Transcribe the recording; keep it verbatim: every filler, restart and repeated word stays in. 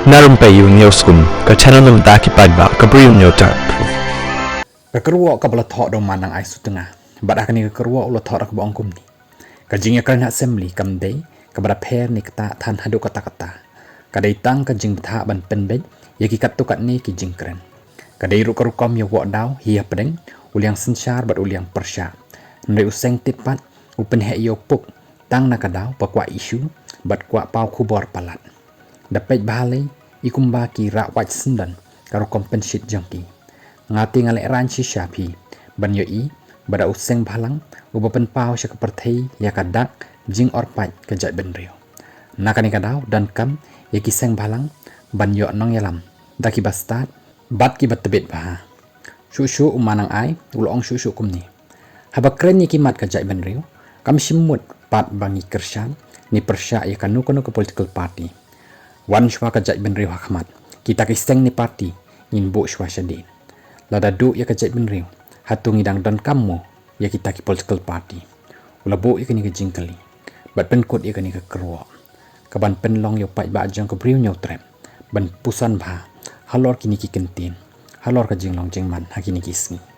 Na Rympei U Hynñiewskum, ka channel na ka bynta ki paidbah ka Bri U Hynñiewtrep. Ka kyrwoh kaba la thoh da u Manang Ai Sutnga. Bad ha kane ka kyrwoh u la thoh da kaba ong kumne: Ka jingïakren ha assembly kam dei kaba da pher ne ktah than haduh katta katta. Ka dei tang ka jingbthah ban pynbeit ïa ki katto katne ki jingkren. Ka dei ruh ka rukom ïa u Wohdaw hi hapdeng u liang synshar bad u liang pyrshah. Hynrei u Seng Titpat u pynheh ïa u Puk tang na ka daw ba kwah issue bad kwah paw khubor palat. Da peit bha lei i kumba ki rah wait syndon ka rukom pynshit jong ki. Nga te nga lehraiñ shisha phi ban ïohi ba da u Seng Bhalang uba pynpaw sha ka pyrthei ïa ka dak jingorpait ka jaitbynriew. Na kane ka daw donkam ïa ki Seng Bhalang ban ïoh nongïalam da kiba stad bad kiba tbit bha. Shuh shuh u Manang Ai u la ong shuh shuh kumne: Haba kren ïa ki mat ka jaitbynriew kam shym mut pat ba ngi kyrshan ne pyrshah ïa kano kano ka political party. Wan shuwa ka jaitbynriew ha khmat, kita ki seng ne party ngin buh shuwa shadien. Lada duh ïa ka jaitbynriew, hato ngi dang donkam mo ïa kita ki political party? U la buh ïa kane ka jingkylli bad pynkut ïa kane ka kyrwoh kaban pynlong ïa u paidbah jong ka Bri U Hynñiewtrep ban puson bha halor kine ki kyntien halor ka jinglong jingman ha kine ki sngi.